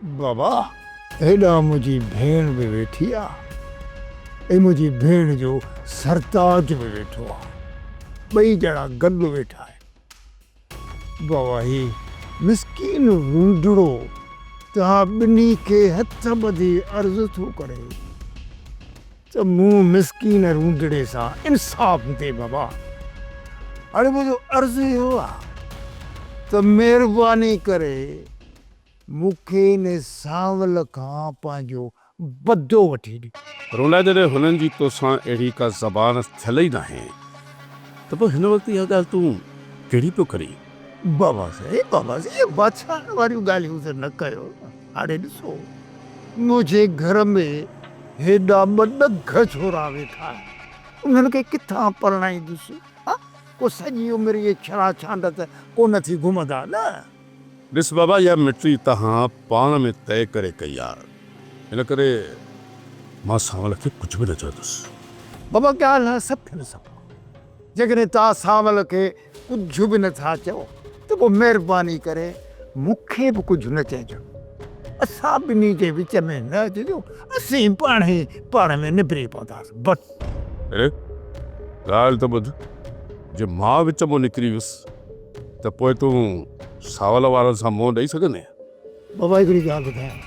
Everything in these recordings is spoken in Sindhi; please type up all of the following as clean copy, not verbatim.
بابا هيڏانهن منهنجي ڀيڻ به ويٺي آ ۽ منهنجي ڀيڻ جو سرتاج به ويٺو آ. ٻئي ڄڻا گڏ ويٺا آهن. بابا هي مسڪين رونڊڙو توهان ٻنهي کي هٿ ٻڌي عرض ٿو ڪري ته مون مسڪين رونڊڙي سان انصاف ٿئي بابا. هاڻي منهنجو عرض اهو آ ته مهرباني ڪري مون کي ان سانول کان پنهنجو بدو وٺي ڏي. رونڊا جڏهن هنن جي توسان اهڙي ڪا زبان ٿيل ئي ناهي ته پوء هن وقت اها ڳالهه تون ڪهڙي پيو ڪرين؟ بابا سائين، بابا سائين، اهي بادشاهن واريون ڳالهيون ته نه ڪيو. هاڻي ڏسو، منهنجي گهر ۾ هيڏا ٻه ڏگهه ڇورا ويٺا آهن، انهن کي ڪٿان پرڻائيندس؟ ها، ڪو سڄي عمر اهي ڇڙا ڇانڊ ته ڪونه ٿي گهمندا نه. ڏس بابا اها مٽي توهان پاڻ ۾ طئي ڪري ڪئي آ ان ڪري مان سانول کي ڪجهه به نه چوندس. بابا ڳالهه سڀ نه سڀ جيڪڏهن توهان سانول کي ڪجهه به نه ٿا چئو ته پوء مهرباني ڪري مون کي به ڪجهه نه چئجو اسان ٻنهي جي وچ ۾ نه اچجو اسين پاڻهي پاڻ ۾ نبري پونداسين بس. اڙي ڳالهه ته ٻڌ جي مان وچ مان نڪري ويس ته پوء تون سانول وارن سان منهن ڏئي سگهندين؟ بابا هڪڙي ڳالهه ٻڌايان،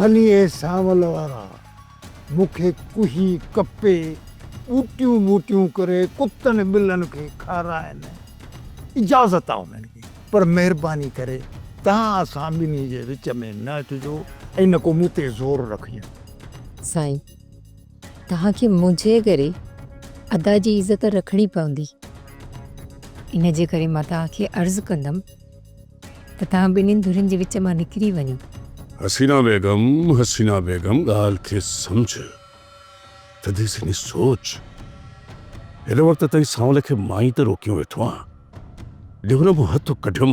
ڀلي اهي سانول وارا مون کي ڪهي ڪپي ٻوٽيون ٻوٽيون ڪري ڪتن ٻلن کي کارائن، اجازت آ انهن کي، پر مهرباني ڪري توهان اسان ٻنهي جي وچ ۾ نه اچجو ۽ نه ڪو مون تي زور رکجو. سائين، توهان کي منهنجي ڪري ادا جي عزت رکڻي پوندي. ان جي ڪري مان توهان کي عرض ڪندم ته توهان ٻنهين ڌرين جي وچ مان نڪري وڃو. حسينه بيگم، حسينه بيگم ڳالهه کي سمجهه، ٿڌي سيني سوچ. هن وقت تائين سانول کي مان ئي ته روڪيون ويٺو آهيان. جي هن مون هٿ ڪڍيم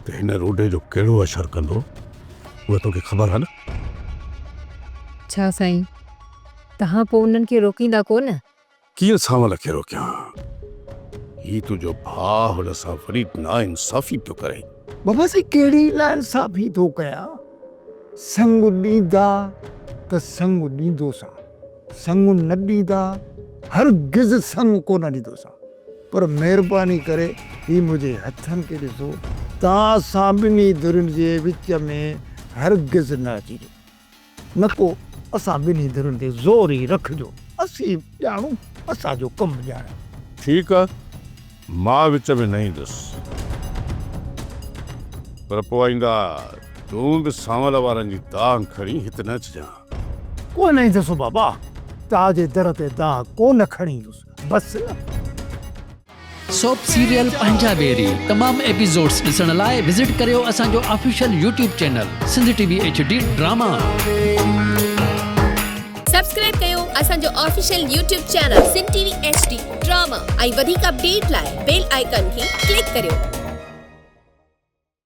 ته هن روڊي جو ڪهڙو اشر ڪندو، اها توکي خبر آهي نه؟ ڇا سائين، توهان پوء انهن کي روڪيندا ڪو نه؟ ڪيئن سانول کي روڪيان؟ هي تنهنجو ڀاء هن سان وڏي ناانصافي پيو ڪري. بابا سائين ڪهڙي ناانصافي ٿو ڪيان؟ سڱ ڏيندا ته سڱ ڏيندوسان، سڱ نه ڏيندا هرگز سڱ ڪونه ڏيندوسان. پر مهرباني ڪري هي منهنجي هٿن کي ڏسو، توهان سان ٻنهي ڌرين جي وچ ۾ هرگز نه اچجو، نه ڪو اسان ٻنهي ڌرين تي زور ئي رکجو، اسين ڄاڻون اسان جو ڪم ڄاڻي. ٺيڪ آ، مان وچ ۾ نه ايندس، پر پوء آئنده تون به سانول وارن جي دانهن کڻي هت نه اچجان. ڪونه ايندس بابا، توهان جي در تي دانهن ڪونه کڻي ايندس. بس نه. سوپ سيريل پنهنجا ويري تمام ايپيسوڊس ڏسڻ لاء وزٽ ڪريو اسان جو official YouTube channel Sindh T V H D drama. Subscribe ڪيو اسان جو official YouTube channel Sindh T V H D drama ۽ وڌيڪ اپڊيٽ لاء بيل آئيڪان کي ڪلڪ ڪريو.